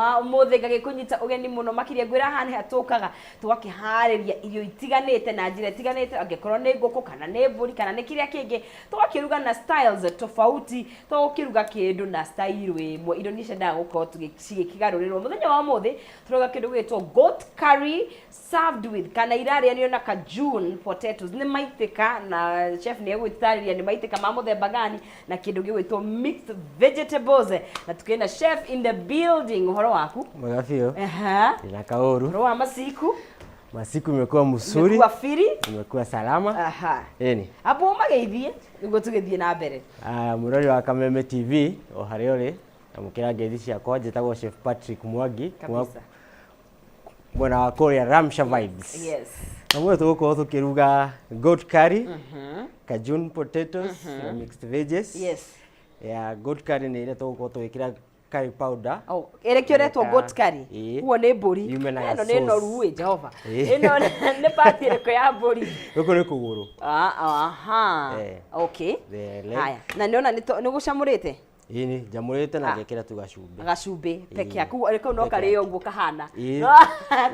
Ũmũthĩ ngagĩkũnyita ũgeni mũno makĩria. Ngwĩra haha nĩha tũkaga tũgakĩharĩria irio itiganĩte na njĩra itiganĩte, angĩkorwo nĩ ngũkũ kana nĩ mbũri kana nĩ kĩrĩa kĩngĩ, tũgakĩruga na styles tofauti, tũgũkĩruga kĩndũ na style ĩmwe. Irio nĩ ciendaga gũkorwo cigĩkĩgarũrĩrwo. Mũthenya wa ũmũthĩ tũruga kĩndũ gĩgwĩtwo goat curry served with, kana irarĩanio na cajun potatoes, nĩ maitĩka, na chef nĩ egũgĩtarĩria nĩ maitĩka ma mũthemba gani, na kĩndũ gĩgwĩtwo mixed vegetables. Na tukĩrĩ na chef in the building. Ũhoro waku? Mwega biũ. Ndina kaũru. Ũhoro wa masiku? Masiku imekuwa mzuri, imekuwa firi, imekuwa salama. Ĩni. Amba ũmageithie nĩguo tũgĩthiĩ na mbere. Aya, mũrori wa Kameme TV o harĩa ũrĩ, amũkĩra ngeithi ciakwa. Njĩtagwo Chef Patrick Mwangi kuma mwena wa kũrĩa Ramsha Vibes. Na mũthĩ tũgũkorwo tũkĩruga goat curry, cajun potatoes na mixed veggies. Ya goat curry nĩ ĩrĩa tũgũkorwo tũgĩkĩra curry powder. Oh, ĩrĩkĩo ĩretwo goat curry? Ĩĩ. Kuo nĩ mbũri? Yume na Ĩno nĩ sauce. noru ĩ Jehova. Ĩĩ. Ĩno nĩ part ĩrĩkũ ya mbũri? Gũkũ nĩ kũgũrũ. Ah, aha. Eh. Okay. The leg. Haya, na nĩona nĩ gũcamũrĩte. Ĩni, njamũrĩte na Ah. ngekĩra tu gacumbĩ. Gacumbĩ peke Ĩĩ. yaku, kau no Peke karĩo yake. ũguo kahana. Ĩĩ.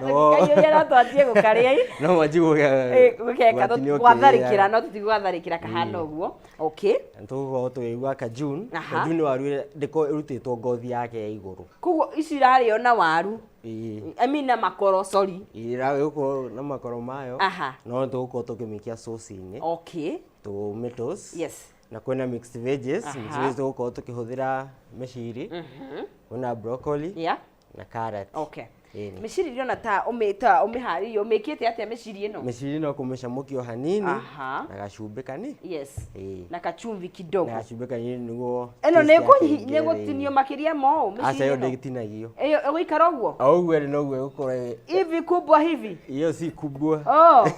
Tũngĩkaiyũria no twanjie gũkarĩa. No manji gũkeka gwatinio gwatharĩkĩra ũkĩrĩaga. No tũtigwatharĩkĩra, kahana ũguo. Okay. Na tũgũkorwo tũkĩruga cajun. Cajun nĩ waru ĩrĩa ndĩkoragwo ĩrutĩtwo ngothi yake ya igũrũ. Koguo ici irarĩo na waru? Ĩĩ. I mean na makoro, sorry. Ĩragĩkorwo na makoro mayo. No tũgũkorwo tũkĩmĩikia sauce-inĩ. Tomatoes. Na kwĩna mixed veggies. Mixed veggies tũgũkorwo tũkĩhũthĩra mĩciri, kwĩna broccoli na carrot. Ĩni. Mĩciri ndĩrona ta ũmĩta ũmĩharĩirie, ũmĩkĩte atĩa mĩciri ĩno? Mĩciri no kũmĩcamũkia o hanini na gacumbĩ kani. Ĩĩ. Na kachumvi kidogo. Na gacumbĩ kanini nĩguo Ĩno taste nĩ yake nĩ ĩingĩre gũtinio thĩinĩ. makĩria mo ũũ? Aca, Mĩciri ĩyo ĩno ndĩtinagio. Ĩyo ĩgũikara ũguo? O ũguo ĩrĩ noguo ĩgũkorwo Hivi kubwa hivi? Hiyo si kubwa. Oh,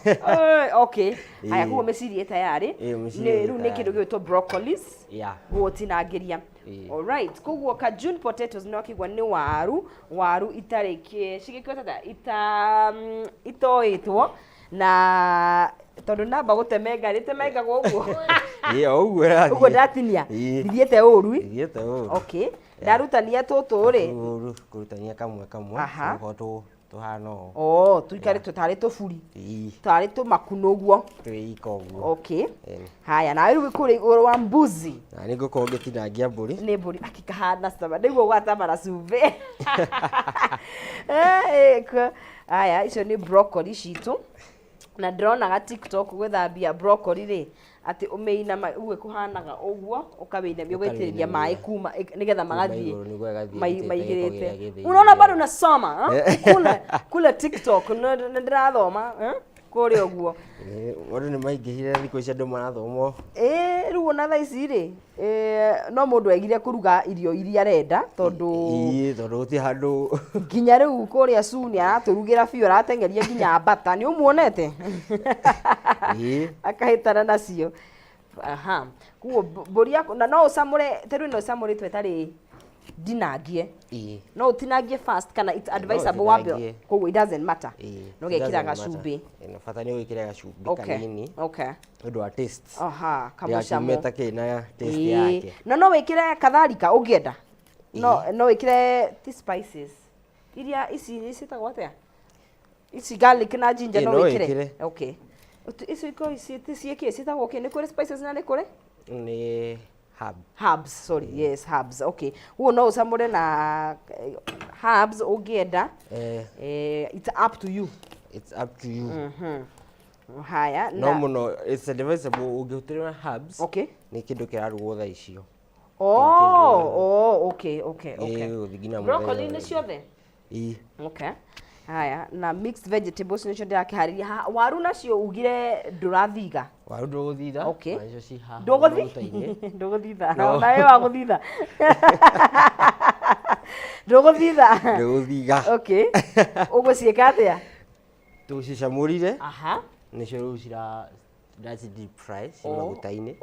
okay. Haya, Ĩĩ. koguo mĩciri ĩ tayarĩ. Ĩĩ, mĩciri Nĩ ĩ rĩu nĩ kĩndũ tayarĩ. gĩgwĩtwo broccolis gũtinangĩria. Alright, koguo cajun potatoes nĩ wakĩigua nĩ waru itarĩ cigĩkĩtwo ta ita itoĩtwo, na tondũ namba gũtemenga rĩtemengagwo ũguo. Ĩĩ, o ũguo ĩrathiĩ. Ũguo ndatinia? Ĩĩ. Ndithiĩte ũru? Ithiĩte ũru. Okay, ndarutania tũtũ rĩ. Kũrutania kamwe kamwe. Tũgũkorwo tũhana ũũ. Oh, tuikare tũtarĩ tũburi? Ĩĩ. Tarĩ tũmakunũ ũguo. Twĩika ũguo. Okay. Ĩni. Haya, na rĩu kũrĩ igũrũ wa mbuzi? Na nĩ ngũkorwo ngĩtinangia mbũri. Nĩ mbũri akĩkahana cama nĩguo gwatama na cumbĩ. Haya, icio nĩ broccoli citũ, na ndĩronaga TikTok gwĩthambia broccoli rĩ, atĩ ũmĩinama ũguo ĩkũhanaga ũguo, ũkamĩinamia, ũgaitĩrĩria maĩ Ũkamĩinamia. kuma nĩgetha magathiĩ igũrũ nĩguo ĩgathiĩ ĩrutĩte gĩko maigĩrĩte. kĩrĩa gĩ thĩinĩ. Unaona bado nasoma, eh? Kule kule TikTok nĩ ndĩrathoma, eh? Kũrĩa ũguo. Ĩĩ, andũ nĩ maingĩhire thikũ ici, andũ marathoma. Ĩĩ, rĩu ona thaa ici rĩ, no mũndũ aigire kũruga irio iria arenda tondũ Ĩĩ, tondũ gũtirĩ handũ. Nginya rĩu kũrĩa Su nĩ aratũrugĩra biũ, arateng'eria nginya mbata, nĩ ũmuonete? Ĩĩ. Akahĩtana nacio. Aha, koguo mbũri yaku, na no ũcamũre, ta rĩu ĩno ĩcamũrĩtwo ĩtarĩ ndinangie? Ĩĩ. No ũtinangie first kana it's advisable wambe? Ũtinangie. Koguo it doesn't matter? Ĩĩ. No gekĩra It doesn't matter. gacumbĩ? Ĩĩ, na bata nĩ ũgĩkĩre gacumbĩ kanini nĩ ũndũ wa taste. Aha, kamũcamo. Ndĩgakiume ta kĩna taste yake. Na no wĩkĩre katharika ũngĩenda, no wĩkĩre ti spices iria ici ciĩtagwo atĩa ici, garlic na ginger? Ĩĩ, no no wĩkĩre. wĩkĩre. Okay. Icio iko ici ti ciĩkĩ ciĩtagwo kĩ? Nĩ kũrĩ spices na nĩ kũrĩ Nĩ herb. Herbs, sorry, yes, herbs. Okay, ũguo no ũcamũre na herbs ũngĩenda. Eh. It's up to you. It's up to you. Haya. No mũno it's advisable ũngĩhũthĩra herbs. Nĩ kĩndũ kĩrarugwo thaa icio. Oh, okay. Ĩĩ, gũthiĩ nginya Broccoli mũthenya nĩ ciothe? Ĩĩ. Okay. Haya, na mixed vegetables nĩcio ndĩrakĩharĩria haha. Waru nacio ugire ndũrathiga? Waru ndũgũthitha. Na icio ci haha Ndũgũthi maguta-inĩ. Ndũgũthitha? No. Ona we wa gũthitha ndũgũthitha? Ndũgũthiga. Okay, ũgũciĩka atĩa? Tũcicamũrire. Nĩcio rĩu cira ndaci deep fry ci maguta-inĩ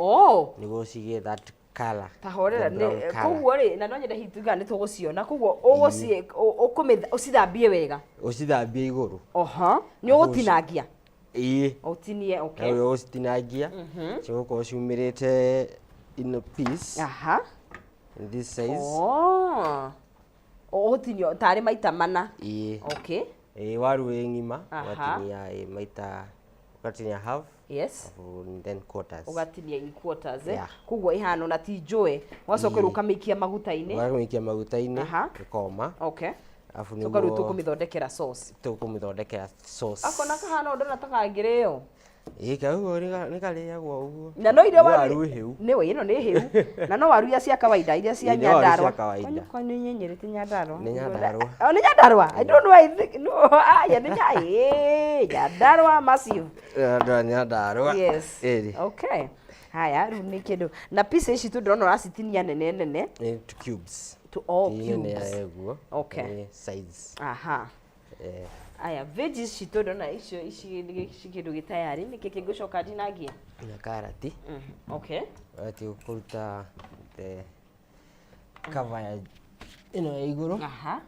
nĩguo cigĩe that color. Ta horera. The brown colour. Koguo rĩ, na no nyende hihi tuga nĩ tũgũciona, koguo ũgũciĩ ũcithambie wega? Ũcithambie igũrũ. Oho, nĩ ũgũtinangia? Ĩĩ. Ũtinie, okay. Na ũgũcitinangia, cigũkorwo ciumĩrĩte in a piece in this size. Oh. Ũgũtinio tarĩ maita mana. Ĩĩ. Okay. Ĩĩ, waru ĩ ng'ima. Aha. Ũgatinia ĩ maita, ũgatinia half. Yes. Alafu then quarters. Ũgatinia in quarters, eh? Yeah. Koguo ĩhana ona ti njũĩ. Ũgacoka rĩu ũkamĩikia maguta-inĩ. Ũkamĩikia maguta-inĩ. Aha. Ĩkoma. Okay. Alafu Coka rĩu nĩguo tũkũmĩthondekera sauce. Tũkũmĩthondekera sauce. Akona kahana ũndũ na ta kangĩrĩo. Ĩĩ, kau nĩ karĩagwo ũguo. Na no irio Nĩ waru hĩu. Nĩ ĩno nĩ hĩu. Na no waru iria cia kawaida, iria cia Ĩĩ, nĩ waru cia Nyandarua. kawaida. Kwanyu kwanyu nĩ Nyĩrĩ ti Nyandarua? Nĩ Nyandarua. Oh, nĩ Nyandarua. I don't know, I think no, aya nĩ ĩĩ, Nyandarua massive. Nyandarua, Nyandarua. Yes. Ĩĩ. Okay. Haya, rĩu nĩ kĩndũ. Na pieces ici tu ndĩrona ũracitinia nene nene. Nĩ to cubes. To all Ti nene cubes. ya ũguo. Okay. Nĩ size. Aha. Eh. Aya, veggies citũ ndona icio ici ici kĩndũ gĩ tayari. Nĩkĩ kĩngũcoka ndinangie? Na karati. Okay. Karati ũkũruta the cover ya ĩno ya igũrũ. Aha.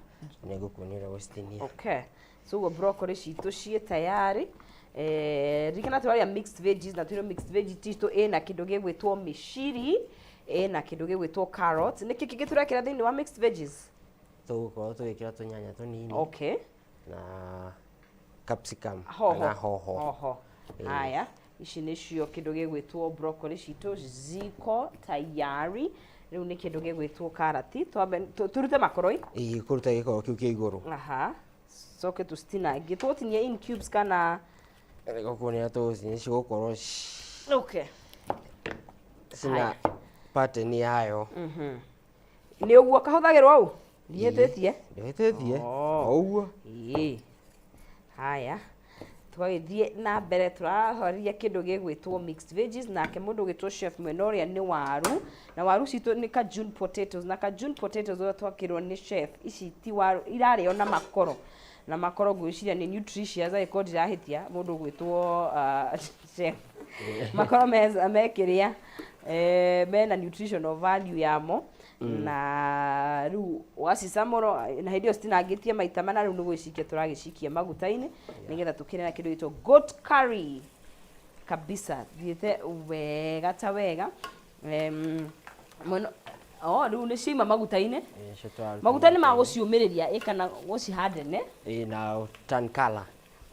Nĩ ngũkuonia ũrĩa gũcitinia. Okay. So ũguo broccoli citũ ciĩ tayari. Eh, ririkana tũraria mixed veggies na twĩrwo mixed veggies citũ ĩna kĩndũ gĩgwĩtwo mĩciri, ĩna kĩndũ gĩgwĩtwo carrot. Nĩkĩ kĩngĩ tũrekĩra thĩinĩ wa mixed veggies? Tũgũkorwo tũgĩkĩra tũnyanya tũnini. Okay. Na capsicum Hoho. kana hoho. Hoho. Ĩĩ. Haya, ici nĩcio kĩndũ gĩgwĩtwo broccoli citũ ziko tayari. Rĩu nĩ kĩndũ gĩgwĩtwo karati. Twambe tũrute makoroi. Ĩĩ, kũruta gĩkoro kĩu kĩa igũrũ. Aha. Coke tũcitinangie. Tũgũtinia in cubes kana? Gũkuonia tũgũcinia cigũkorwo Okay. cina Haya. pattern yayo. Nĩ ũguo kahũthagĩrwo ũũ? Ndihĩtĩtie? Ndũhĩtĩtie. Oh. O ũguo. Ĩĩ. Haya. Tũgagĩthiĩ na mbere tũrahoria kĩndũ gĩgwĩtwo mixed veggies, nake mũndũ ũgwĩtwo chef mwena ũrĩa nĩ waru, na waru citũ nĩ Cajun potatoes, na Cajun potatoes ũrĩa twakĩrwo nĩ chef, ici ti waru irarĩo na makoro, na makoro ngwĩciria nĩ nutritious angĩkorwo ndirahĩtia mũndũ ũgwĩtwo chef. Makoro mekĩrĩa mena nutritional value yamo. Na rĩu ũgacicamũra na hĩndĩ ĩyo citinangĩtie maita mana, rĩu nĩ gũgĩcikia tũragĩcikia maguta-inĩ nĩgetha tũkĩrĩe na kĩndũ gĩtwo goat curry kabisa. Thiĩte wega ta wega. Mwena oh, rĩu nĩ ciaima maguta-inĩ. Ĩĩ, icio tũraruta Maguta nĩ maguta-inĩ. Magũciũmĩrĩria ĩ kana gũcihandene? Ĩĩ, na turn color.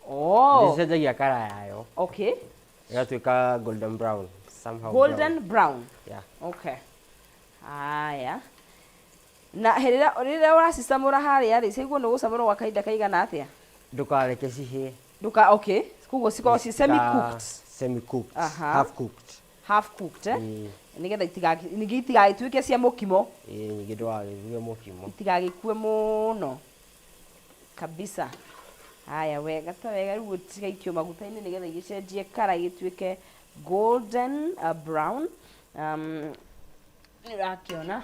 Oh. Nĩ cenjagia color yayo. Okay. Ĩgatuĩka golden brown. Somehow golden brown. Brown. Yeah. Okay. Haya. Na rĩrĩa rĩrĩa ũracicamũra harĩa rĩ, ciaiguo nĩ gũcamũra gwa kahinda kaigana atĩa? Ndũkareke cihĩe. Ndũka, okay. Koguo cikorwo ci semi cooked. Semi cooked. Aha. Half cooked. Half cooked, eh? Ĩĩ. Nĩgetha ningĩ itigagĩtuĩke cia mũkimo. Ĩĩ, ningĩ ndũgagĩruge mũkimo. Itigagĩkue mũno. Kabisa. Haya, wega ta wega, rĩu cigaikio maguta-inĩ nĩgetha igĩcenjie kara igĩtuĩke golden brown. Nĩ ũrakĩona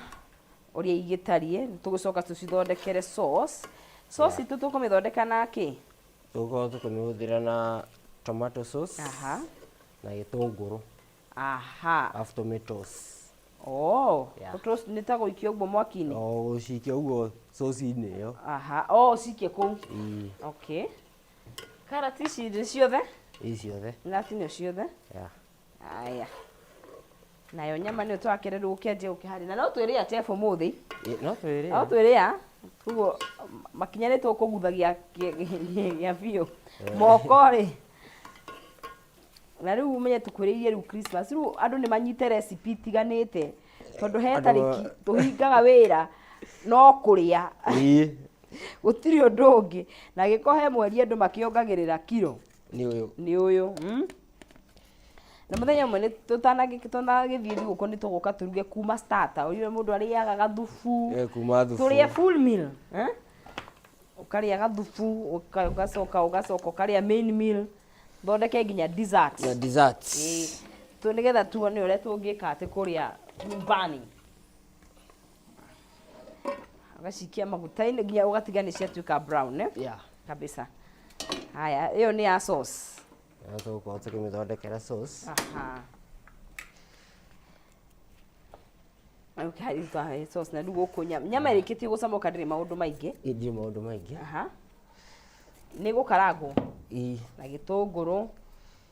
ũrĩa igĩtariĩ, tũgũcoka tũcithondekere sauce. Sauce itũ tũkũmĩthondeka na kĩ? Tũgũkorwo tũkĩmĩhũthĩra na tomato sauce. Aha. Na gĩtũngũrũ. Aha. Alafu tomatoes. Oh, Yeah. Toast nĩ ta gũikia ũguo mwaki-inĩ? O gũcikia ũguo sauce-inĩ ĩyo. Aha. Oh, ũcikie kũu. Ĩĩ. Okay. Karati ici nĩ ciothe? Ĩĩ, ciothe. Nĩratinio ciothe? Yeah. Aya. Nayo nyama nĩyo twakĩrĩ rĩu ũkĩanjia gũkĩharĩria. Na no twĩrĩe chef ũmũthĩ. Ĩĩ, no twĩrĩe. No twĩrĩe. Koguo makinya nĩ tũkũguthagia gĩa biũ. Moko rĩ. Na rĩu ũmenye tũkwĩrĩirie rĩu Christmas. Rĩu andũ nĩ manyite recipe itiganĩte. Tondũ he Andũ tarĩki tũhingaga wĩra no kũrĩa. Ĩĩ. Gũtirĩ ũndũ ũngĩ. Na gĩko he mweri andũ makĩongagĩrĩra kiro. Nĩ ũyũ. Nĩ ũyũ. Na mũthenya ũmwe nĩ tũtanagĩthiĩ thigũkũ nĩ tũgũka tũruge kuma starter. Ũrĩa mũndũ arĩaga gathubu. Ĩĩ, kuma thubu. Tũrĩe full meal. Eh? Ũkarĩa gathubu, ũgacoka ũgacoka ũkarĩa main meal. Thondeke nginya dessert. Na desserts. Ĩĩ. Tu nĩgetha tuone ũrĩa tũngĩka atĩ kũrĩa nyumbani. Ũgacikia maguta-inĩ nginya ũgatiga nĩ ciatuĩka brown, eh? Yeah. Kabisa. Haya, ĩyo nĩ ya sauce. Na tũgũkorwo tũkĩmĩthondekera sauce. Aha. Okay, sauce na rĩu gũkũ nyama. Nyama ĩrĩkĩtie gũcamũka ndĩrĩ maũndũ maingĩ. Ĩ, ndĩrĩ maũndũ maingĩ. Aha. Nĩ gũkarangwo. Ĩ. Na gĩtũngũrũ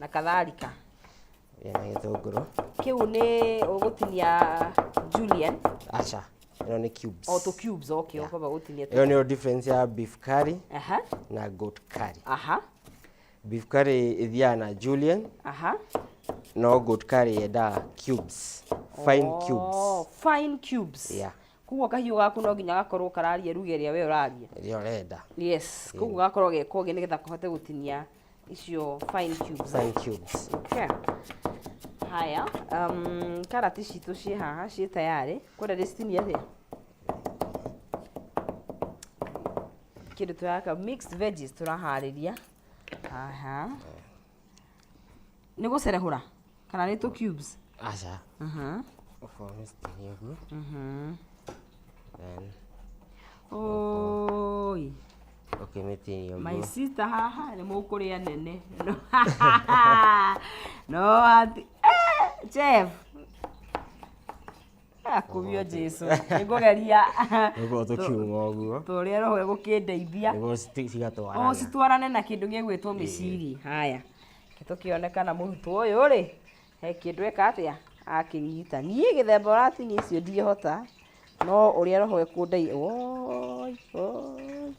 na kadhalika. Ĩ, na gĩtũngũrũ. Kĩu nĩ ũgũtinia julienne. Aca. Ĩno nĩ cubes. O tũ cubes, okay. Yeah. Ũkwamba gũtinia Ĩyo nĩyo difference ya beef curry na goat curry. Beef curry ĩthiaga na julienne, no goat curry yendaga cubes, fine cubes. Oh, fine cubes. Yeah. Koguo kahiũ gaku no nginya gakorwo kararia ruga ĩrĩa we ũraria. Ĩrĩa ũrenda. Yes, koguo gakorwo ge kogĩ nĩgetha kahote gũtinia icio fine cubes. Fine cubes. Okay. Haya, karati citũ ciĩ haha ciĩ tayarĩ. Kwenda ndĩcitinie atĩa? Kĩndũ tũraka mixed veggies tũraharĩria haha. Nĩ gũcerehũra kana nĩ tũ cubes? Aca. Ũkorwo ũcitinie ũguo. Then Oi. ũkĩmĩtinia My ũguo. sister haha nĩ mũkũrĩa nene. No ati chef. Akubio Jesu. Nĩngũgeria. Ũguo tũkiuma ũguo. Tũrĩa roho egũkĩndeithia. Nĩguo cigatwarana. O citwarane na kĩndũ gĩgwĩtwo mĩciri. Haya. Tũkĩone kana mũrutwo ũyũ rĩ, he kĩndũ eka atĩa? Akĩnyita. Niĩ gĩthemba ũratinia icio ndingĩhota. No ũrĩa roho ekũndeithia. Oi, oi.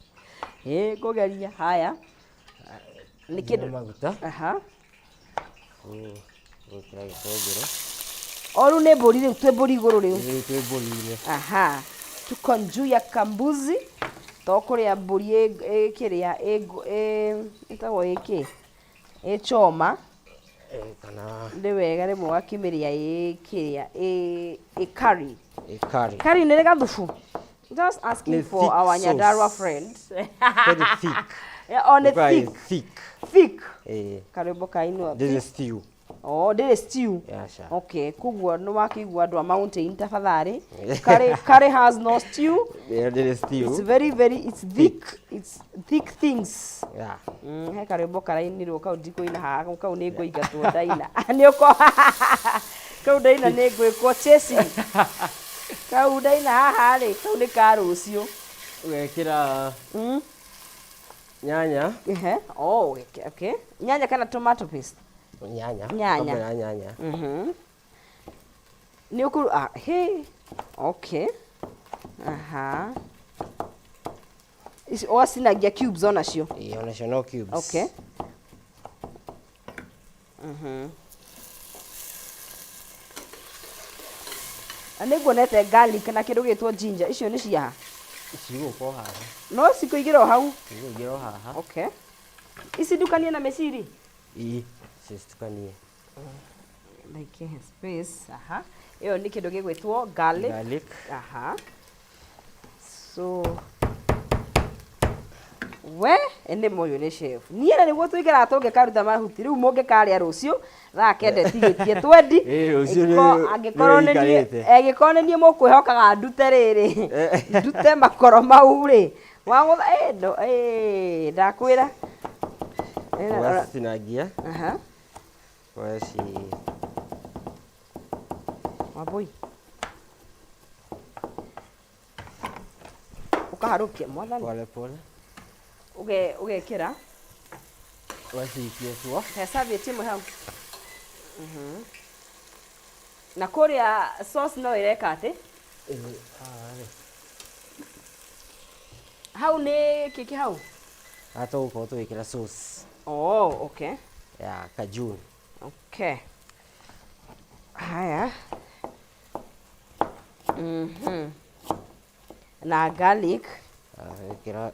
Ĩ ngũgeria. Haya. Nĩ kĩndũ. Maguta. Aha. Gwĩkĩra gĩtũngũrũ. O rĩu nĩ mbũri rĩu, twĩ mbũri igũrũ rĩu. Rĩu twĩ mbũri-inĩ. Aha. Tuko juu ya kambuzi. To kũrĩa mbũri ĩ kĩrĩa ĩtagwo ĩkĩ? Ĩ choma. Kana Nĩ wega rĩmwe ũgakĩmĩrĩa ĩ kĩrĩa ĩ curry. Ĩ curry. Curry nĩ gathubu. Just asking Nĩ for thick our Nyandarua sauce. friend. Very thick. Yeah, on a Ĩkoragwo ĩ thick. thick. Thick. Ĩ. Karwĩmbo kainwo. This is stew. Oh, ndĩrĩ stew. Aca. Okay, koguo nĩ wakĩigua andũ a mountain tafadhali. Curry, curry has no stew. Ĩyo ndĩrĩ stew. It's very very it's thick. It's thick things. Yeah. He karwĩmbo karainirwo kau ndikũina haha kau nĩ ngũingatwo ndaina. Nĩ ũko kau ndaina nĩ ngwĩkwo chasing. Kau ndaina haha rĩ, kau nĩ ka rũciũ. Ũgekĩra nyanya. Ehe. Oh, okay, okay. Nyanya kana tomato paste? Nyanya. Nyanya. Hamwe na nyanya. Nĩ ũkũ ah, he. Okay. Aha. Ici ũgacinagia cubes onacio. Ĩ, onacio no cubes. Okay. Na nĩ nguonete garlic na kĩndũ gĩtwo ginger, icio nĩ cia ha? Cigũka o haha. No cikũingĩra o hau? Cigũingĩra o haha. Okay. Ici ndukanie na mĩciri? Ĩ, citukanie. Like space. Aha. Ĩyo nĩ kĩndũ gĩgwĩtwo garlic. Garlic. Aha. So we nĩ mũyũ nĩ chef. Niĩ na nĩguo tũikaraga tũngĩkaruta mahuti rĩu mũngĩkarĩa rũciũ thaa kenda ĩtigĩtie twendi. Ĩ, rũciũ nĩ- Angĩkorwo nĩ niĩ nĩũikarĩte. angĩkorwo nĩ niĩ mũkwĩhokaga ndute rĩrĩ ndute makoro mau rĩ wagũtha no ndakwĩra. Ũgacitinagia. Aha. Ũgaci Wambui. Ũkaharũkia mwathani. Pole pole. Ũgekĩra. Ũgacikia cua. He serviette ĩmwe hau. Na kũrĩa sauce no ĩreka atĩ? Ĩ, haha rĩ. Hau nĩ kĩkĩ hau? Haha tũgũkorwo tũgĩkĩra sauce. Oh, okay. Ya cajun. Okay. Haya. Na garlic. Wekĩra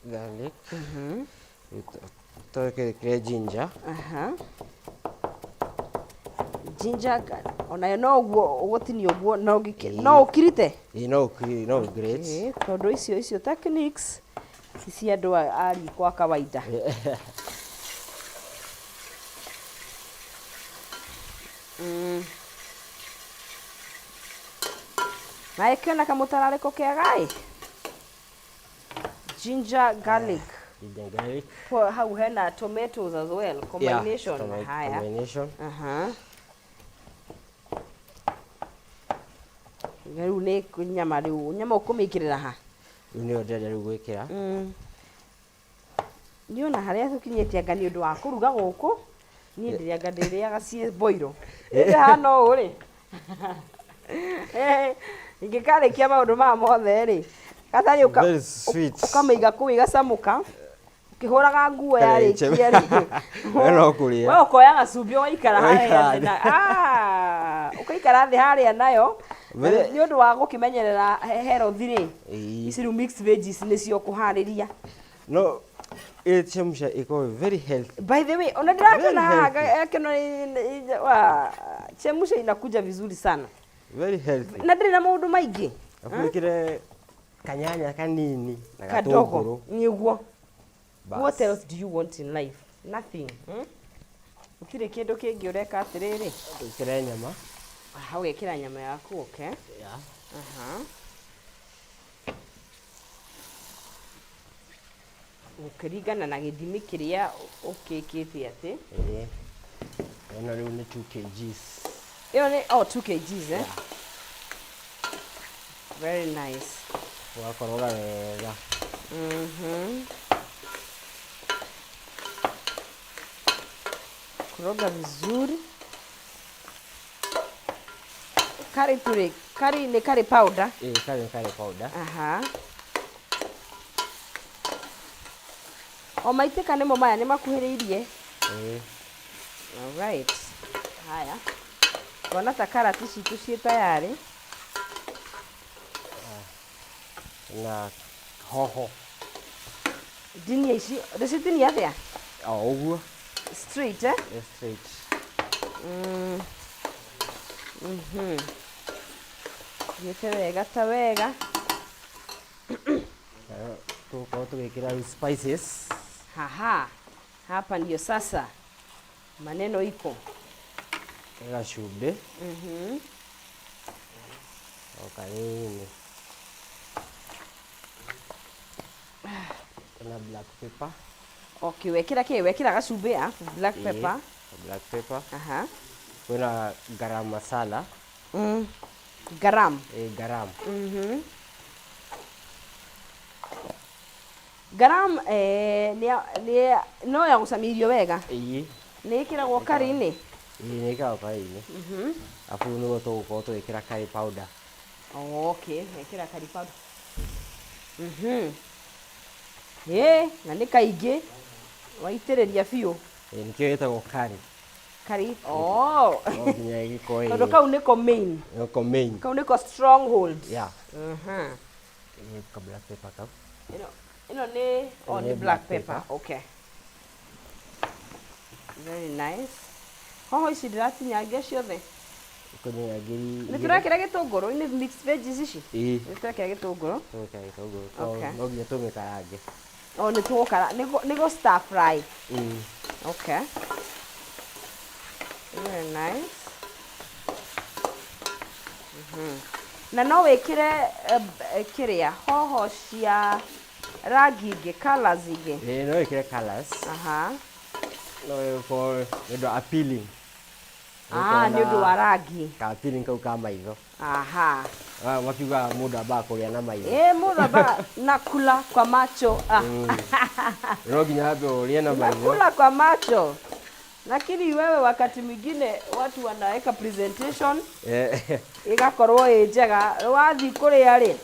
garlic. Tũgĩkĩre ginger. Aha. Ginger onayo no ũguo ũgũtinia ũguo no Ĩĩ. no ũkirite? Ĩĩ, no no grate. Ĩĩ, tondũ icio techniques ti cia andũ a riko a kawaida. Na ĩkĩona kamũtararĩko kega ĩ. Ginger garlic. Ginger garlic. Po, hau hena tomatoes as well, combination. Yeah, Haya. combination. Aha. Rĩu nĩ nyama rĩu, nyama ũkũmĩkĩrĩra ha? Rĩu nĩyo ndĩrenda rĩu gwĩkĩra. Niĩ ona harĩa tũkinyĩtie anga nĩ ũndũ wa kũruga gũkũ, niĩ ndĩrĩ anga ndĩrĩaga ciĩ boiro. Ĩndĩ hana ũũ rĩ. Eh, ingĩkarĩkia maũndũ maya mothe rĩ gatarĩ Very sweet. ũkamĩiga kũu ĩgacamũka ũkĩhũraga nguo yarĩkia rĩ We no kũrĩa. we ũkoya gacumbĩ ũgaikara harĩa Ũgaikara thĩ na Ah, ũgaikara thĩ harĩa nayo Na nĩ ũndũ wa gũkĩmenyerera health rĩ Ĩĩ. ici rĩu mixed veggies nĩcio ũkũharĩria. No ĩchemsha ĩkorwo very healthy. By the way, ona ndirakena Very haha healthy. akeno wa chemusha inakuja vizuri sana. Very healthy. Na ndĩrĩ na maũndũ maingĩ. Afu wĩkĩre kanyanya kanini na Kadogo. gatũngũrũ. Nĩguo. Bas. What else do you want in life? Nothing. Hmm? Gũtirĩ kĩndũ kĩngĩ ũreka atĩrĩrĩ. Wĩkĩre nyama. Aha, ũgekĩra nyama yaku, okay. Yeah. Aha. Gũkĩringana na gĩthimi kĩrĩa ũkĩkĩte atĩ. Ĩĩ. Ĩno rĩu nĩ 2 kgs. Ĩyo nĩ oh 2 kgs eh? Very nice. Ũgakoroga wega. Koroga vizuri. Curry tũrĩ, curry nĩ curry powder. Ĩĩ curry nĩ curry powder. Aha. O maitĩka nĩmo maya nĩ makuhĩrĩirie. Ĩĩ. Alright. Haya. Ngona ta karati citũ ciĩ tayarĩ. Na hoho. Ndinia ici, ndĩcitinia atĩa? O ũguo. Straight eh? Ĩ straight. Thiĩte wega ta wega. Na tũgũkorwo tũgĩkĩra rĩu spices. Haha. Hapa ndio sasa maneno iko. Gacumbĩ. O kanini. Na black pepper. Okay, wekĩra kĩ? Wekĩra gacumbĩ ah, black Ĩĩ, pepper. Black pepper. Aha. Kwĩna garam masala. Garam. Ĩ garam. Garam eh, nĩ no ya gũcamia irio wega. Ĩĩ. Nĩ ĩkĩragwo curry-inĩ. Ĩĩ nĩ ĩkĩragwo curry-inĩ. Afu nĩguo tũgũkorwo tũgĩkĩra curry powder. Oh, okay, wekĩra curry powder. Ĩ, na nĩ kaingĩ waitĩrĩria biũ. Ĩĩ nĩkĩo ĩtagwo curry. Curry. Oh. No nginya ĩgĩkorwo Tondũ kau nĩko main. Nĩko main. Kau nĩko stronghold. Yeah. Ĩĩ ka black pepper kau. Ĩno ĩno nĩ oh, Ĩno nĩ nĩ black black pepper. pepper. Okay. Very nice. Hoho ici ndĩratinyangia ciothe. Ũkũnyinyangĩri Nĩ tũrekĩra gĩtũngũrũ inĩ mixed veggies ici? Ĩĩ. Nĩ tũrekĩra gĩtũngũrũ. Tũgekĩra gĩtũngũrũ. Okay. No nginya tũmĩkarange. Oh, nĩ tũgũkara nĩguo stir fry. Okay. Very nice. Na no wĩkĩre kĩrĩa hoho cia rangi ingĩ, colours ingĩ. Ĩĩ no wĩkĩre colours. Aha. No ĩkorwo nĩ ũndũ appealing. Ah, nĩ ũndũ wa rangi. Ka appealing kau ka maitho. Aha. Ah, makiugaga mũndũ ambaga kũrĩa na maitho. Eh, mũndũ ambaga nakula kwa macho. Ah. No nginya ambe ũrĩe na maitho. Nakula kwa macho. Lakini wewe wakati mwingine watu wanaweka presentation ĩgakorwo ĩ njega wathiĩ kũrĩa rĩ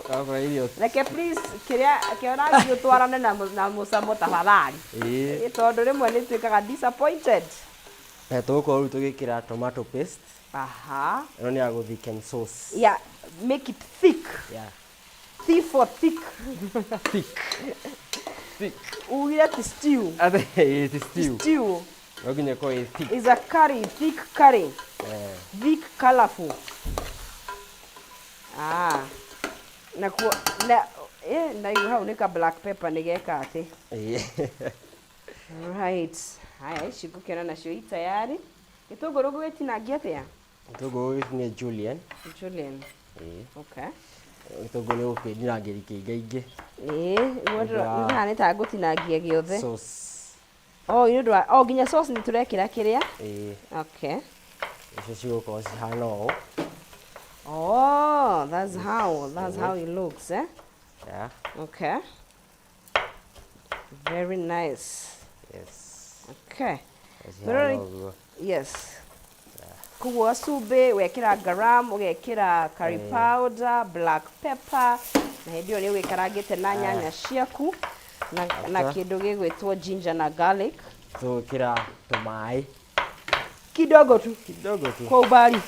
Ũgakora irio. Reke please kĩrĩa kĩo rangi ũtwarane na mũcamo tafadhali. Ĩĩ. Ĩ, tondũ rĩmwe nĩ tuĩkaga disappointed. Na tũgũkorwo rĩu tũgĩkĩra tomato paste. Aha. Ĩno nĩ ya gũ thicken sauce. Yeah, make it thick. Yeah. Thick for thick. Thick. Thick. Ugire ti stew. Ate, ĩĩ, ti stew. Stew No nginya ĩkorwo ĩ thick. is a curry, thick curry. Thick, colorful. Ah. Nakuo na ndaigua hau nĩ ka black pepper nĩ geka atĩ. Ĩĩ. Right. Haya, ici ngũkĩona nacio i tayari. Gĩtũngũrũ ngũgĩtinangia atĩa? Gĩtũngũrũ gĩkĩ nĩ julienne. Julienne. Ĩĩ. Okay. Gĩtũngũrũ nĩ gũkĩtinangĩria kĩingaingĩ. Ĩĩ, nĩguo ndĩrona nĩ ta ngũtinangia gĩothe. Sauce. Oh, nĩ ũndũ wa oh, nginya sauce nĩ tũrekĩra kĩrĩa? Ĩĩ. Okay. Icio cigũkorwo cihana ũũ. Oh, that's how it looks, eh? Yeah. Okay. Very nice. Yes. Okay. Cihana ũguo. Yes. Koguo gacumbĩ, wekĩra garam, ũgekĩra curry powder, black pepper, na hĩndĩ ĩyo nĩ ũgĩkarangĩte na nyanya ciaku na kĩndũ gĩgwĩtwo ginger na garlic. Tũgwĩkĩra tũmaĩ. Kidogo tu. Kidogo tu. Kwa umbali.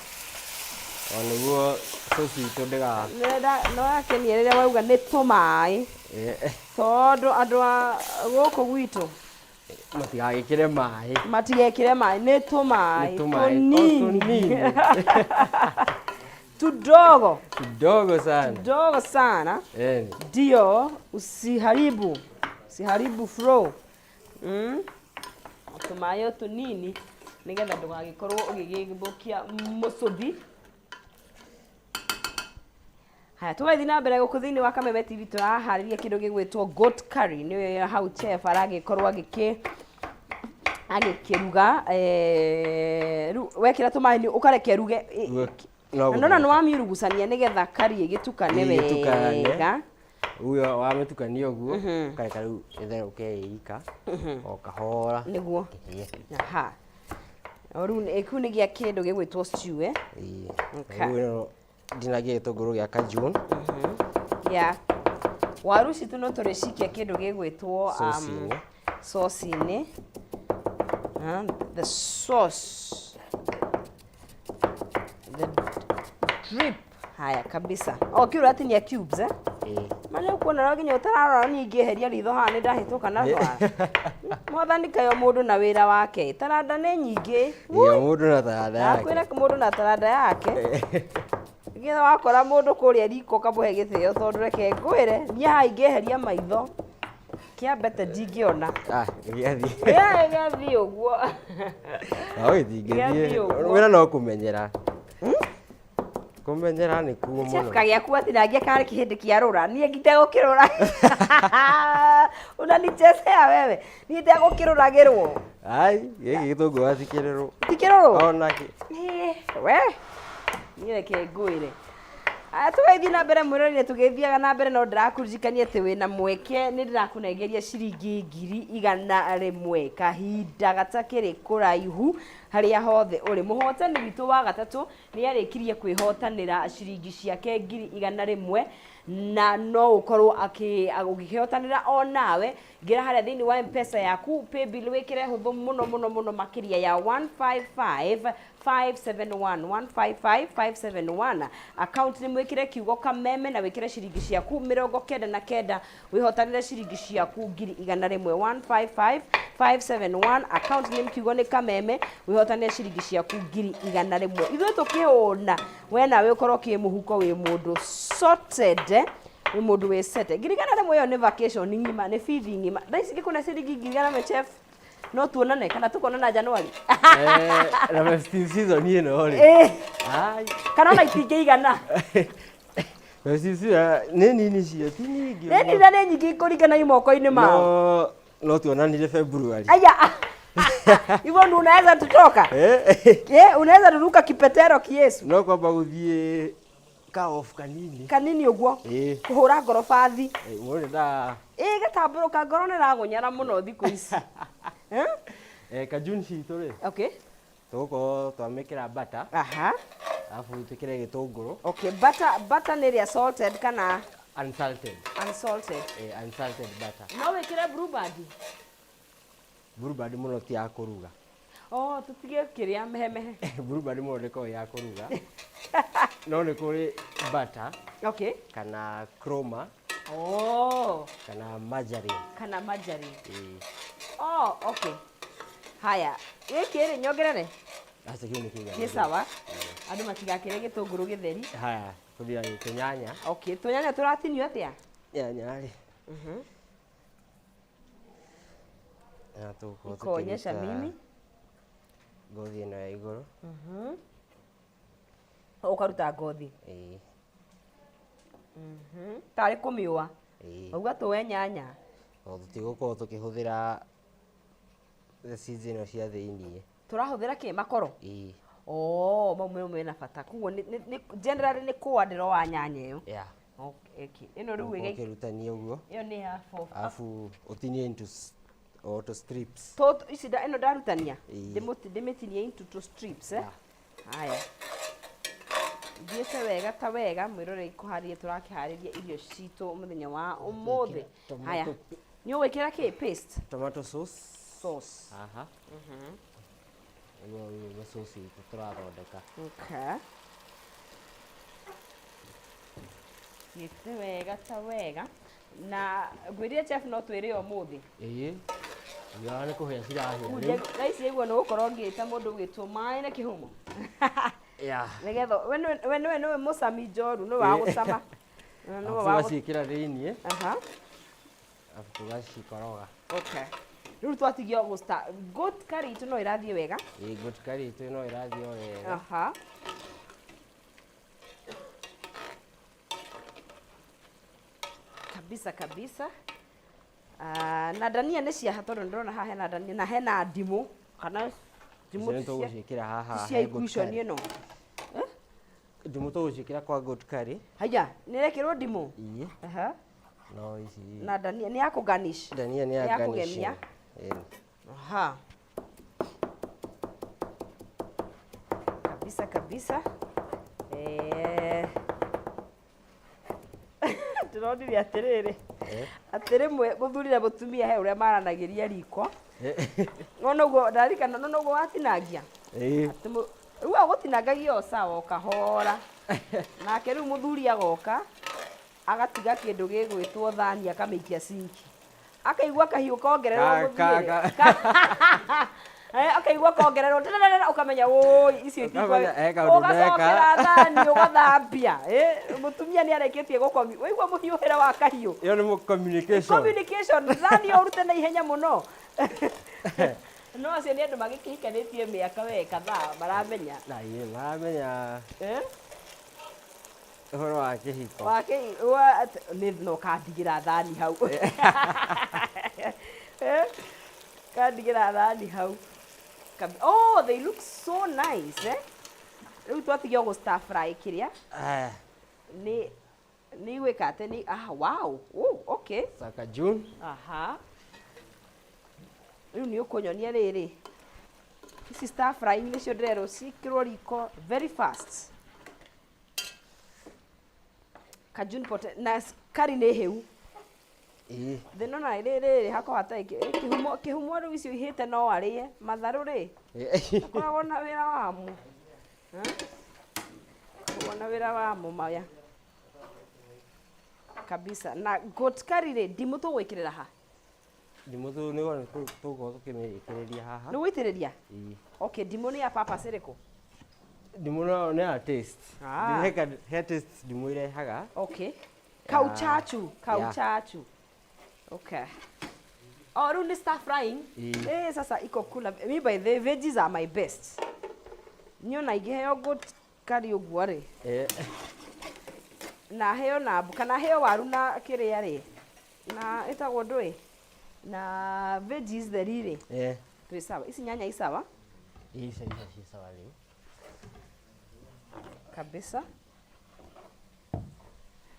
O nĩguo sauce itũ ndĩga. No yakenia rĩrĩa wauga nĩ tũmaĩ. Tondũ andũ a gũkũ gwitũ Matigagĩkĩre maĩ. Matigekĩre maĩ, nĩ tũmaĩ. Nĩ tũmaĩ. O tũnini. Tũnini. Tudogo. Kidogo sana. Tudogo sana. Ndio, usiharibu. Usiharibu flow. Tũmaĩ o tũnini nĩgetha ndũgagĩkorwo ũgĩgĩthũkia mũcũthi. Haya, tũgathiĩ na mbere gũkũ thĩinĩ wa Kameme TV tũraharĩria kĩndũ gĩgwĩtwo goat curry, nĩyo hau chef aragĩkorwo agĩkĩruga. Rĩu wekĩra tũmaĩ nĩ ũkareke ĩruge. No Na nona nĩ gũtherũka. Wamiurugucania nĩgetha curry ĩgĩtukane Ĩgĩtukane. wega. Rĩu wamĩtukania ũguo, ũkareka rĩu ĩtherũke ĩ ika o kahora. Nĩguo. Ĩĩ. Aha. O rĩu kĩu nĩ gĩa kĩndũ gĩgwĩtwo stew, eh? Ĩĩ. Okay. Rĩu ĩno ndinagia gĩtũngũrũ gĩa cajun. Ya. Waru citũ no tũrĩcikia kĩndũ gĩgwĩtwo Sauce-inĩ. Sauce-inĩ. The sauce. The drip. Haya kabisa. Oh, kĩu ũratinia cubes, eh? Ĩĩ. Ma nĩ ũkuona no nginya ũtararora niĩ ingĩeheria ritho haha nĩ ndahĩtũka na rwara. Mwathani kaĩ o mũndũ na wĩra wake. Taranda nĩ nyingĩ. Ĩĩ, o mũndũ na taranda yake. Ndakwĩra mũndũ na taranda yake. Nĩgetha wakora mũndũ kũrĩa riko ũkamũhe gĩtĩo tondũ reke ngwĩre niĩ haha ingĩeheria maitho kĩambete ndingĩona. Ah, gĩathiĩ. Gĩathiĩ ũguo. No gĩtingĩthiĩ. Gĩathiĩ ũguo. Wĩra no kũmenyera. Kũmenyera nĩ kuo Chef mũno. kagĩaku atinangia karĩ kĩhĩndĩ kĩa rũra niĩ ngitegũkĩrũra unanichezea wewe niĩ itegũkĩrũragĩrwo. Ai, gĩkĩ gĩtũngũrũ gatikĩrũrũ. Ti kĩrũrũ? Ona kĩ. We niĩ reke ngwĩre. Aya, tũgĩthiĩ na mbere mwĩrorere, tũgĩthiaga na mbere no ndĩrakũririkania atĩ wĩna mweke nĩ ndĩrakũnengeria ciringi 100,000 kahinda gatakĩrĩ kũraihu harĩa hothe ũrĩ. Mũhotani witũ wa gatatũ nĩ arĩkirie kwĩhotanĩra ciringi ciake 100,000 na no ũkorwo ũgĩkĩhotanĩra o nawe. Ngĩra harĩa thĩinĩ wa M-Pesa yaku paybill wĩkĩre hũthũ mũno mũno mũno makĩria ya 155571, 155571. Account nĩ mwĩkĩre kiugo Kameme na wĩkĩre ciringi ciaku 99 wĩhotanĩre ciringi ciaku 100,000. 155571 account nĩ kiugo nĩ Kameme wĩhotanĩre ciringi ciaku 100,000. Ithuĩ tũkĩhũna we nawe ũkorwo kĩ mũhuko wĩ mũndũ sorted, wĩ mũndũ wĩ sete. 100,000 ĩyo nĩ vacation ng'ima, nĩ bithi ng'ima. Thaa ici ngĩkũne ciringi 100,000 chef, no tuonane kana tukonana January. Na festive season ĩno rĩ. Ai. Kana ona itingĩigana. Festive season nĩ nini cio, ti nyingĩ. Nĩ nini na nĩ nyingĩ kũringana i moko-inĩ mao. No tuonanire February. Aya. Hivyo ndio unaweza tutoka. Eh, unaweza turuka kipetero kiesu. No kwamba gũthiĩ ka off kanini. Kanini ũguo. Ĩĩ. Kũhũra ngorobathi. Mũndũ nda. Ĩĩ, gatambũrũka ngoro nĩ ragũnyara mũno thikũ ici. Eh? Kajun citũ rĩ. Okay. Tũgũkorwo twamĩkĩra butter. Aha. Alafu twĩkĩre gĩtũngũrũ. Okay, butter nĩ ĩrĩa salted kana Unsalted. Unsalted. Unsalted butter. No wĩkĩre Blue Band? Blue Band mũno ti ya kũruga. Oh, tũtige kĩrĩa mehemehe. Blue Band mũno ndĩkoragwo ya kũruga. No nĩ kũrĩ butter. Okay. Kana chroma. Oh. Kana margarine. Kana margarine. Ĩĩ. Oh, okay. Haya, gĩkĩ rĩ nyongerere? Aca, kĩu nĩ kĩiganu. Nĩ sawa. Andũ matigakĩrĩe gĩtũngũrũ gĩtheri. Haya, tũthiaga tũnyanya. Okay, tũnyanya tũratinio atĩa? Nyanya rĩ. Na tũgũkorwo Ikuonyesha tũkĩruta mimi. ngothi ĩno ya igũrũ. Ũkaruta ngothi. Ĩĩ. Tarĩ kũmĩũa. Ĩĩ. Wauga tũwe nyanya. O tũtigũkorwo tũkĩhũthĩra seeds ĩno cia thĩiniĩ. Tũrahũthĩra kĩ? Makoro? Ĩĩ. Oh, mau nĩmo mena bata. Koguo generally nĩ kũa ndĩroa nyanya ĩyo. Yeah. Okay, okay. Ĩno rĩu Ũgũkorwo ĩgĩ- ũkĩrutania ũguo. Ĩyo nĩ half of. Alafu ũtinie into o to strips. Tũtũ, ici ĩno ndarutania? Ĩĩ. Ndĩmĩtinie into two strips, eh? Yeah. Haya, thiĩte wega ta wega. Mwĩroreri, kũharĩria tũrakĩharĩria irio citũ mũthenya wa ũmũthĩ. Haya, nĩ ũgwĩkĩra kĩ paste? Tomato sauce. Sauce. Haha nĩguo nĩ sauce itũ tũrathondeka. Okay, thiĩte wega ta wega, na ngwĩrire chef no twĩrĩe ũmũthĩ. Ĩĩ, iga nĩ kũhĩa cirahĩa rĩu. Thaa ici iguo nĩ gũkorwo ngĩta mũndũ ũgwĩtwo maĩ na kĩhumo. Nĩgetha we nĩwe mũcami njoru, nĩwe wa gũcama. Na nĩwe wa Tũgaciĩkĩra thĩiniĩ, arabu tũgacikoroga. Okay, rĩu twatigio gũsta goat curry itũ no ĩrathiĩ wega. Ĩĩ, goat curry itũ no ĩrathiĩ o wega. Kabisa kabisa. Ah, na dania nĩ ciaha, tondũ ndĩrona haha hena dania na hena ndimũ, kana ndimũ Icio nĩ ti tũgũciĩkĩra haha cia he goat ikuico curry. ĩno. Ndimũ tũgũciĩkĩra kwa goat curry. Haya, nĩ ĩrekĩrwo ndimũ. Ĩĩ. No ici Na dania nĩ ya kũgarnish. Dania nĩ ya Nĩ ya garnishing. kũgemia. Ĩĩ. Kabisa kabisa. Ndĩronire atĩrĩrĩ, atĩ rĩmwe mũthuri na mũtumia he ũrĩa maranagĩria riko. Nona ũguo ndarikana, nona ũguo watinangia. Atĩ rĩu agũtinangagia o sawa o kahora. Nake rĩu mũthuri agoka agatiga kĩndũ gĩgwĩtwo thani akamĩikia sinki. Akaigua kahiũ kongererwo mũthiĩre. Akaigua kongererwo tĩtĩtĩtĩ, ũkamenya wũi icio Ũkamenya he kaũndũ ũgacokera ndeka. thani ũgathambia. Mũtumia nĩ arĩkĩtie gũkomi. Waigua mũhiũhĩre wa kahiũ. Ĩyo nĩ communication. Communication, thani ĩyo ũrute na ihenya mũno. No acio nĩ andũ magĩkĩhikanĩtie mĩaka we kadhaa maramenya. Na ĩĩ, maramenya ũhoro wa kĩhiko. Wake wa nĩ no kandigĩra thani hau. Kandigĩra thani hau. Oh, they look so nice, eh? Rĩu twatigio gũ stir fry kĩrĩa. Aya, Nĩ gwĩka atĩ nĩ ah wow. Oh, okay. Saka June. Aha. Rĩu nĩ ũkũnyonia rĩrĩ. Ici stir frying nĩcio ndĩrerwo ciĩkĩrwo riko very fast. Cajun pot na curry nĩ hĩu. Ĩĩ. Thĩna na rĩrĩ hakwa hatarĩ kĩhumo kĩhumo, rĩu icio ihĩte no arĩe matharũ rĩ, akoragwo na wĩra wamo. Eh? Akoragwo na wĩra wamo maya kabisa. Na goat curry rĩ, ndimũ tũgwĩkĩrĩra ha? Ndimũ tũ nĩguo tũgũkorwo tũkĩmĩrĩkĩrĩria haha. Nĩ gũitĩrĩria? Ĩĩ. Okay, ndimũ nĩ ya purpose ĩrĩkũ? Ndimũ no nĩ ya taste. Ah. He taste ndimũ irehaga. Okay, kauchachu kauchachu. Okay. Oh, rĩu nĩ stir frying. Ĩĩ. Eh, sasa iko kula. Me by the veggies are my best. Niĩ ona ingĩheo goat curry ũguo rĩ, na heo na kana heo waru na kĩrĩa rĩ, na ĩtagwo ndũĩ na veggies theri rĩ, twĩ sawa. Ici nyanya i sawa. Ĩĩ, icio icio ci sawa rĩu. Kabisa.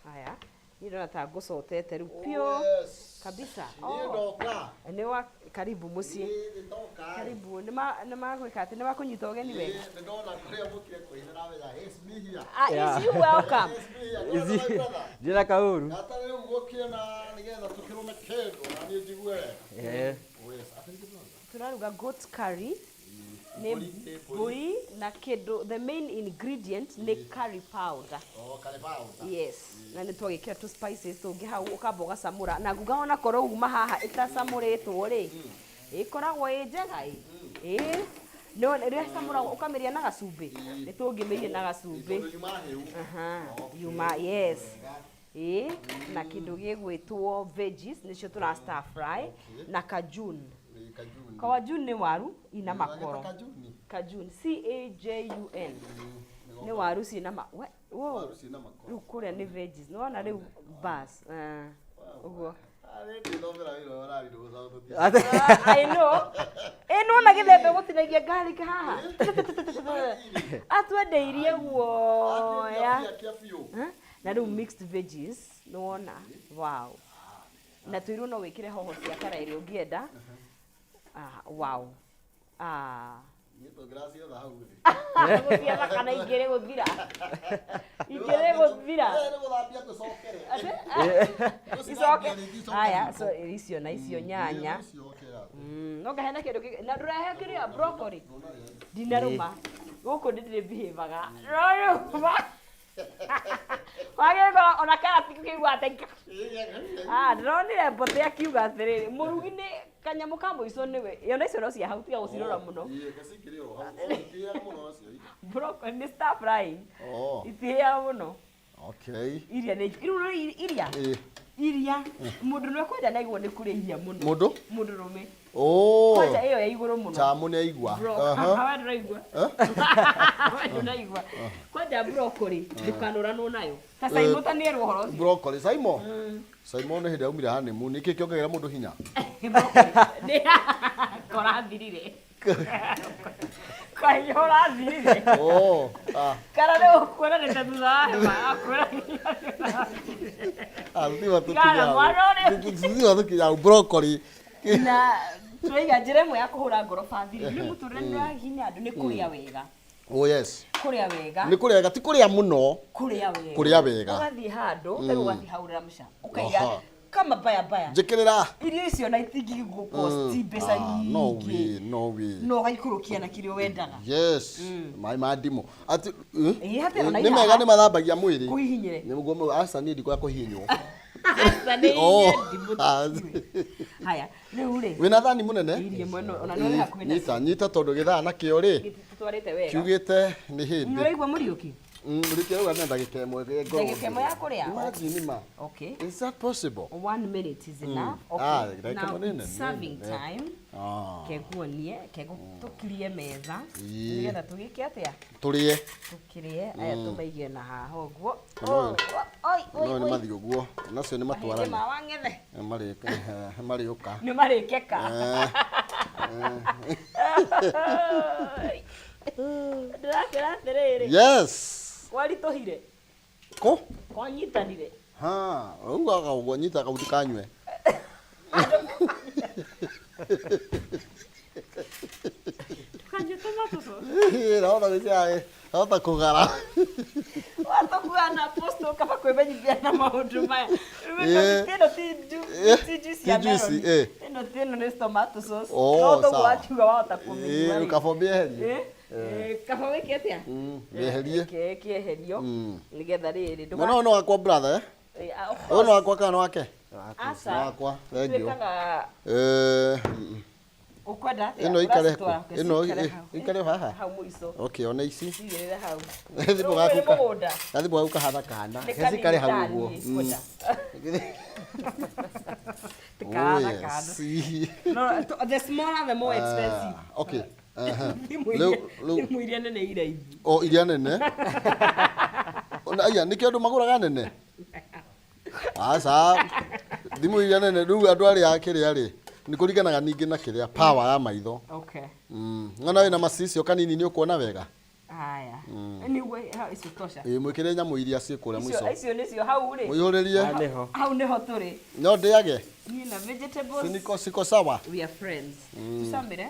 Haya, niĩ ndona ta ngũcotete rĩu pio kabisa. Niĩ Oh, ndoka. Nĩ wa karibu mũciĩ. Niĩ ndoka. Karibu. Nĩ magwĩka atĩ nĩ makũnyita ũgeni wega. Nĩ ndona kũrĩa mũkire kũina ndamenya it's me here. Ah, is you welcome. It's me here. Nĩ my brother. Ndĩra kaũru. Gata rĩu gũkĩona nĩgetha tũkĩrũme kĩndũ na niĩ njigue wega. Oh, yes. Atĩ nĩ brother. Tũraruga goat curry, nĩ Mbũri, nĩ mbũri. mbũri na kĩndũ, the main ingredient nĩ curry powder. Oh, curry powder. Yes, na nĩ twagĩkĩra tũ spices tũngĩ hau, ũkamba ũgacamũra na nguga ona korwo uma haha ĩtacamũrĩtwo rĩ, ĩkoragwo ĩ njega. Ĩ no rĩrĩa ĩcamũragwo ũkamĩrĩa na gacumbĩ, nĩ tũngĩmĩria na gacumbĩ. Tondũ yuma hĩu. Aha, Okay. yuma, yes. Wega. Ĩ na kĩndũ gĩgwĩtwo veggies nĩcio tũra stir fry na cajun. Nĩ kajuni. Kawajun nĩ waru ina makoro. Wagĩta kajuni? Cajun, cajun, nĩ waru ciĩna ma wow. Waru ciĩna makoro. Rĩu kũrĩa nĩ veggies, nĩwona rĩu bas ũguo. Arĩ ndĩthomera wĩra ũrarirwo gũcamũkia. Ah, I know. Ĩ nĩwona gĩthembe gũtinagia garlic haha atwendeirie guoya. Kĩa biũ. Huh? Na rĩu mixed veggies, nĩwona, wow, na twĩrwo no wĩkĩre hoho cia kara ĩrĩa ũngĩenda. Ah, wow, ah. Niĩ tũngĩraciotha hau thĩ. Gũthiaga kana ingĩrĩ gũthira. Ingĩrĩ gũthira. Eh, nĩ gũthambia tũcokere. Icoke. Haya, so icio na icio nyanya. Icio okera. No ngahe na kĩndũ kĩngĩ. Na ndũrehe kĩrĩa broccoli. Ndinarũma. Gũkũ nĩ ndĩrĩ behavior. Rũrũma. Wagĩkora ona karati kĩigua atĩ Ah, ndĩronire mbote akiuga atĩrĩrĩ, mũrugi nĩ kanyamũ ka mũico nĩwe. Yona icio no cia hau tiga gũcirora mũno. Ĩĩ, gacikĩrĩ o hau. Oh, itihĩaga mũno nacio. Broccoli nĩ stir frying. Oh, Itihĩaga mũno. okay. Iria nĩ rĩu no iria. Ĩĩ. Iria. Mũndũ nĩ ekwenda na aigua nĩ kũrĩa iria mũno. Mũndũ? Mũndũ rũme. Oh. Kwanja ĩyo ya igũrũ mũno. Tamu nĩ aigua. Bro- Aha. We ndũraigua. We ndũraigua. Kwanja broccoli ndũkanũranwo nayo. Ta Simon ta nĩerwo ũhoro ũcio. Broccoli. Simon. Simon nĩ hĩndĩ aumire honeymoon. Nĩkĩ kĩongagĩrĩra mũndũ hinya? Broccoli. Nĩ korathirire. Kahinya ũrathirire. Oh. Ah. Kana nĩ ũkuona nĩ ta thutha wa hema akuona. Ah, tũtiba tũkinya Kana hau. mwana ũrĩa. Tũtiba tũkinya hau. Broccoli. Na tũraiga njĩra ĩmwe ya kũhũra ngoroba thiri nĩ mũtũrĩre nĩ wa hinya andũ nĩ kũrĩa wega. Oh yes. Kũrĩa wega. Nĩ kũrĩa wega, ti kũrĩa mũno. Kũrĩa wega. Kũrĩa wega. Ũgathiĩ handũ, mm. Ũgathiĩ hau Ramsha. Ũkaiga Aha. kama baya baya. Njĩkĩrĩra. Irio icio na itingĩgũkosti mbeca Ah, no nyingĩ. way, no way. No ũgaikũrũkia na kĩrĩa wendaga. Yes. Maĩ ma ndimũ. Ati Ĩĩ, hatirĩ ona nĩ mega ihaha. nĩ mathambagia mwĩrĩ. Kũhihinyĩre. Nĩ guo aca niĩ ndikwaga kũhihinywo. Aca nĩ Oh. irie ndimũ Ah. tũtiũĩ. Haya, rĩu rĩ. Wĩna thani mũnene? Irie mwena ona nĩ ũrĩ hakuhĩ na Nyita, nyita tondũ gĩthaa nakĩo rĩ tũtwarĩte wega. kiugĩte nĩ hĩndĩ. Nĩũraigua Mũriũki? Mũriũki arauga nĩ ndagĩka ĩmwe ngorwo Ndagĩka ĩmwe ya kũrĩa? Imagine ma. Okay. Is that possible? 1 minute is enough. Okay. Ah, ndagĩka Now ĩmwe nĩ it's nene, serving nene. time. Ah. Kenguonie, kengu tũkirie metha. Ĩĩ. Nĩgetha tũgĩke atĩa? Tũrĩe. Tũkĩrĩe, aya tũmaige na haha ũguo. Ono- Oi, oi, No nĩ oi. mathiĩ ũguo. Nacio nĩ Mahĩndĩ matwarane. ma wang'ethe. Marĩũka. Nĩ marĩkeka. Ndĩrakĩra atĩrĩrĩ. Yes. Kwaritũhire. Kũ? Kwanyitanire. Ha, ugaga ũguo nyita kauti kanyue. Kanyue tomato sauce. Nahota gwĩcia, nahota kũgara. Watũkua na posto kaba kwĩmenyithia na maũndũ maya. Eh. Ĩno ti Eh, ti juice ya ti juice, melon. eh. Ĩno ti ĩno nĩ tomato sauce. Oh, No toguo sawa. wakiuga wahota kũmĩnyua Ĩĩ, rĩ. kaba ũmĩeherie. Eh, eh, kaba wĩke atĩa? Mĩeherie. Kĩeherio. Nĩgetha rĩrĩ Mwena ũyũ nĩ wakwa brother, eh? Eh, ah, of Ũyũ course. nĩ wakwa kana nĩ wake? Aca. Nĩ wakwa, thank you. Twĩkaga Eh, ũkwenda atĩa? ĩno ikare Ũracitwara? kũ? Ĩno Cikare hau. ikare haha? Hau mũico. Okay, ona ici. Cigĩrĩre hau. Gathimũ Rũĩ gaku nĩ ka- mũgũnda. Gathimũ gaku kahana kana. Nĩ He cikare hau kanini ũguo. tani kwenda. Ti kahana Oh, yes. kana. No, the smaller the more expensive. Ah, okay. Aha. Thimũ Rĩu rĩu thimũ iria nene iraithi. o iria nene. Ona aya nĩkĩo andũ magũraga nene. Aca. Thimũ iria nene rĩu andũ arĩa kĩrĩa rĩ nĩ kũringanaga ningĩ na kĩrĩa power ya maitho. Okay. Ng'ona wĩna macicio kanini nĩ ũkuona wega. Haya. Anyway, hau icio tosha. Ĩĩ mwĩkĩre nyamũ iria ciĩ kũrĩa Icio mũico. icio nĩcio hau rĩ. Mũihũrĩrie. Haha nĩho. Hau nĩho tũrĩ. No ndĩage. Niĩ na vegetables. Siniko siko sawa. We are friends. Tucamĩre.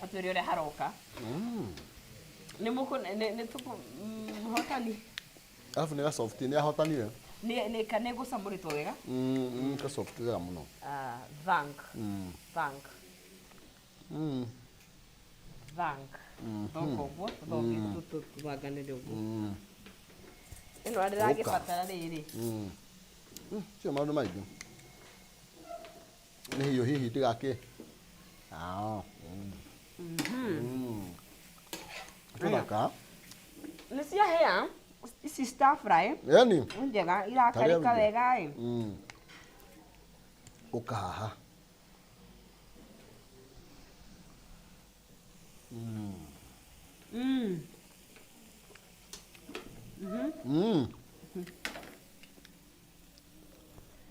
Atwĩre ũrĩa haroka. Nĩ mũkũ nĩ nĩ tũkũ mũhotani. Alafu nĩ gasoft nĩ ahotanire. Nĩ nĩ ka nĩ gũcamũrĩtwo wega. Gasoft wega mũno. Ah, thank. Thank. Thank. Thonga ũguo, thonge tũthanganĩre ũguo. Ĩno ndĩragĩbatara rĩrĩ. Cio maũndũ maingĩ. Nĩ hiũ hihi ndigakĩ. Ah. Tũthaka. Nĩ ciahĩa ici stir fry Yani. nĩ njega irakarĩka Tarĩa wega ĩ. Ũka haha.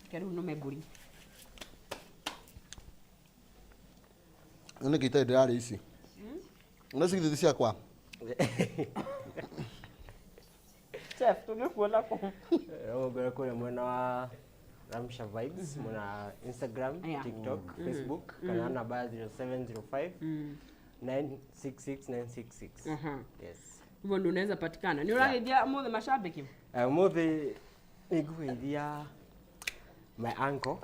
Reke rĩu nũme mbũri. Nĩ kĩ itarĩ ndĩrarĩa ici? Nĩ cigithĩ ciakwa. Chef, tũngĩkuona kũ? Ũngore kũrĩa mwena wa Ramsha Vibes, mwena Instagram, Yeah. TikTok, Facebook, kana namba ya 0705 966 966. Yes. Hivyo ndio unaweza patikana. Nĩ ũrageithia mũthĩ macambĩki? Mũthĩ nĩ ngũgeithia my uncle,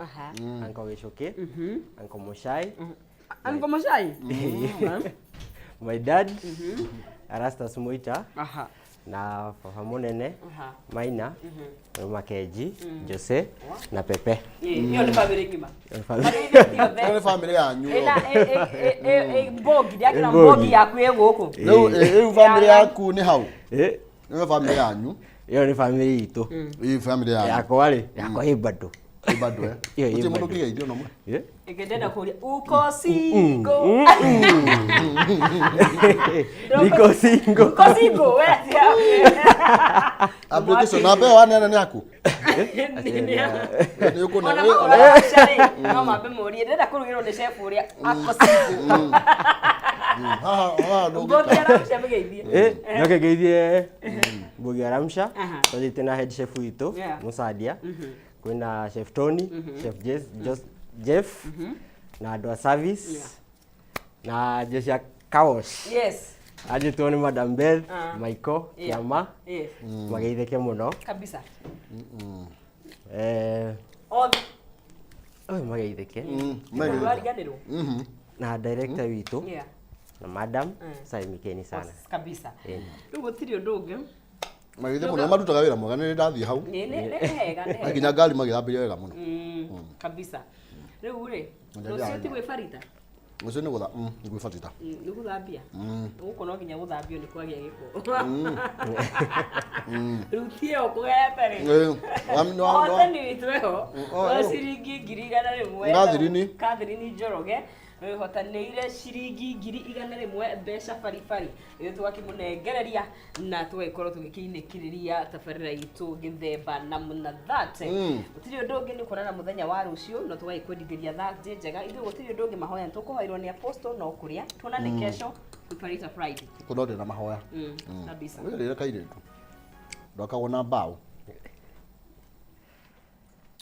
Uncle Gichuki, Uncle Muchai, Uncle Muchai? My dad, Erastus Muita, na baba mũnene, Maina, Makenji, Jose na Pepe. Ĩyo nĩ bamĩrĩ ng'ima. Nĩ family. Ĩyo nĩ family yanyu. Ĩna mbogi, ndĩrakĩra Ĩ, mbogi mbogi. yaku ĩ gũkũ. Rĩu rĩu family yaku nĩ hau. Eh, Nĩyo family yanyu. Ĩyo nĩ family itũ. Ĩ family yanyu. Yakwa rĩ, yakwa ĩ bado. Ĩ bado eh. Ĩyo ĩ Gũtirĩ mũndũ bado. ũngĩgeithio na ũmwe. Eh? Ĩngĩndenda kũria uko single? Niko single. Uko single we ti Application namba ĩyo waneana nĩ yaku. Nĩ ũkũne. Ona makũra rĩ, no mambe mũrie ndĩrenda kũrugĩrwo nĩ chef ũrĩa ako single. Haha haha Mbogi ndũngĩka. aramũcia mũgeithie. Eh, nyoke ngeithie Mbogi ya Ramsha. Tũthiĩte na head chef witũ, Musadia. Kwĩna Chef Tony, Chef Jeff, na andũ a service, na jeshi ya Kawosh. Anjĩtwo nĩ Madam Beth, Michael, Kĩama, mageithĩke mũno. Kabisa. Eh, Othe. ũyũ mageithĩke. Mageithĩke. Wariganĩrwo. Na director witũ, na madam, salimikeni sana. Kabisa. Rĩu gũtirĩ ũndũ ũngĩ. Mageithie mũno marutaga wĩra mwega nĩ ndathiĩ hau. Nĩ nĩ nĩ hega, nĩ Na hega. nginya ngari magĩthambĩria wega mũno. Kabisa. Rĩu rĩ, Nĩ rũciũ ndĩrarĩ. ti gwĩ Farida? Rũciũ nĩ gũtha nĩ gwĩ Farida. Nĩ gũthambia. Gũkũ no nginya gũthambio nĩ kwagĩa gĩko. Rĩu ti ĩyo kũgerete rĩ. Eh, Ũhotani witũ ĩho oh, wa oh. ciringi 100,000. Catherine. Catherine Njoroge wĩhotanĩire ciringi 100,000 mbeca baribari ĩyo tũgakĩmũnengereria na tũgagĩkorwo tũgĩkĩinĩkĩrĩria tabarĩra itũ gĩthemba na mũna thate. Gũtirĩ ũndũ ũngĩ, nĩ kuonana mũthenya wa rũciũ no tũgagĩkwendithĩria Thursday njega. Ithuĩ gũtirĩ ũndũ ũngĩ, mahoya nĩtũkũhoerwo nĩ apostle no kũrĩa tuonane kesho kwĩ Friday. Kũno ndĩ na mahoya. Kabisa. Wĩrĩre kairĩtu. Ndwakagwo na mbaũ.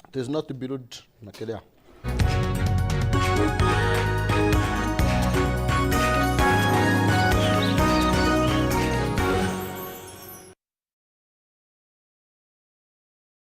It is not built na kĩrĩa.